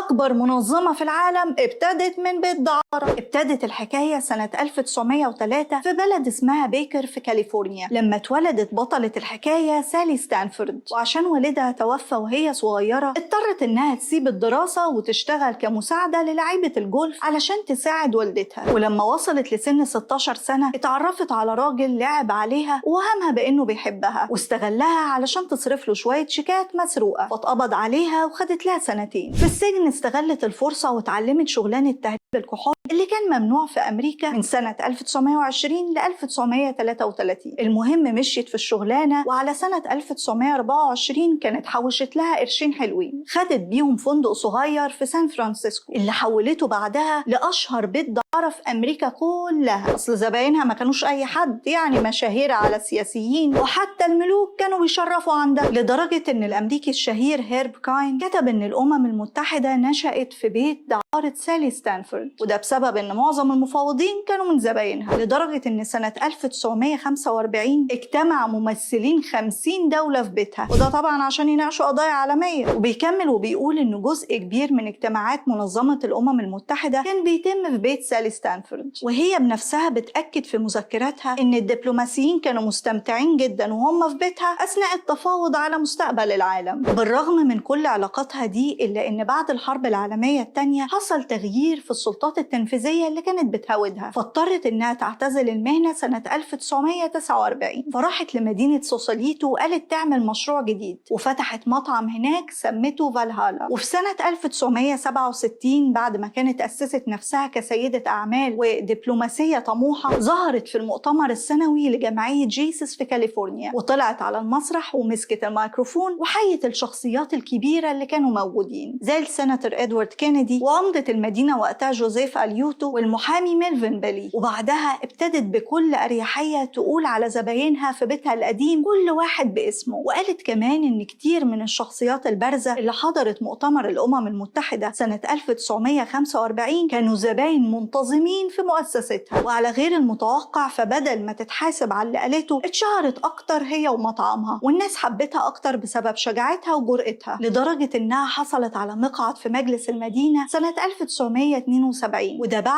أكبر منظمة في العالم ابتدت من بيت دعارة. ابتدت الحكاية سنة 1903 في بلد اسمها بيكر في كاليفورنيا، لما اتولدت بطلة الحكاية سالي ستانفورد. وعشان والدها توفى وهي صغيرة اضطرت انها تسيب الدراسة وتشتغل كمساعدة للعيبة الجولف علشان تساعد والدتها. ولما وصلت لسن 16 سنة اتعرفت على راجل لعب عليها ووهمها بانه بيحبها واستغلها علشان تصرف له شوية شيكات مسروقة، فاتقبض عليها وخدت لها سنتين في السجن. استغلت الفرصة واتعلمت شغلانة تهريب الكحول اللي كان ممنوع في أمريكا من سنة 1920 ل 1933. المهم مشيت في الشغلانة، وعلى سنة 1924 كانت حوشت لها قرشين حلوين خدت بيهم فندق صغير في سان فرانسيسكو اللي حولته بعدها لأشهر بيت دعارة في أمريكا كلها. أصل زباينها ما كانوش أي حد، يعني مشاهير على السياسيين وحتى الملوك كانوا بيشرفوا عندها، لدرجة إن الأمريكي الشهير هيرب كاين كتب إن الأمم المتحدة نشأت في بيت دعارة سالي ستانفورد، وده بسبب إن معظم المفاوضين كانوا من زباينها. لدرجة إن سنة 1945 اجتمع ممثلين 50 دولة في بيتها، وده طبعا عشان يناقشوا قضايا عالمية. وبيكمل وبيقول إن جزء كبير من اجتماعات منظمة الأمم المتحدة كان بيتم في بيت سالي ستانفورد. وهي بنفسها بتأكد في مذكراتها إن الدبلوماسيين كانوا مستمتعين جدا وهم في بيتها أثناء التفاوض على مستقبل العالم. بالرغم من كل علاقاتها دي، إلا إن بعد الحرب العالمية الثانية حصل تغيير في السلطات التنفيذية اللي كانت بتهاودها، فاضطرت إنها تعتزل المهنة سنة 1949. فراحت لمدينة سوساليتو وقالت تعمل مشروع جديد، وفتحت مطعم هناك سمته فالهالا. وفي سنة 1967 بعد ما كانت أسست نفسها كسيدة أعمال ودبلوماسية طموحة، ظهرت في المؤتمر السنوي لجمعية جيسس في كاليفورنيا، وطلعت على المسرح ومسكت الميكروفون وحيت الشخصيات الكبيرة اللي كانوا موجودين زي السيناتور إدوارد كينيدي وعمدة المدينة وقتها جوزيف أليوتو والمحامي ميلفين بيلي. وبعدها ابتدت بكل أريحية تقول على زباينها في بيتها القديم كل واحد باسمه. وقالت كمان إن كتير من الشخصيات البارزة اللي حضرت مؤتمر الأمم المتحدة سنة 1945 كانوا زباين منتظمين في مؤسستها. وعلى غير المتوقع، فبدل ما تتحاسب على اللي قالته اتشهرت أكتر هي ومطعمها، والناس حبتها أكتر بسبب شجاعتها وجرأتها، لدرجة إنها حصلت على مقعد في مجلس المدينة سنة 1972، وده بعد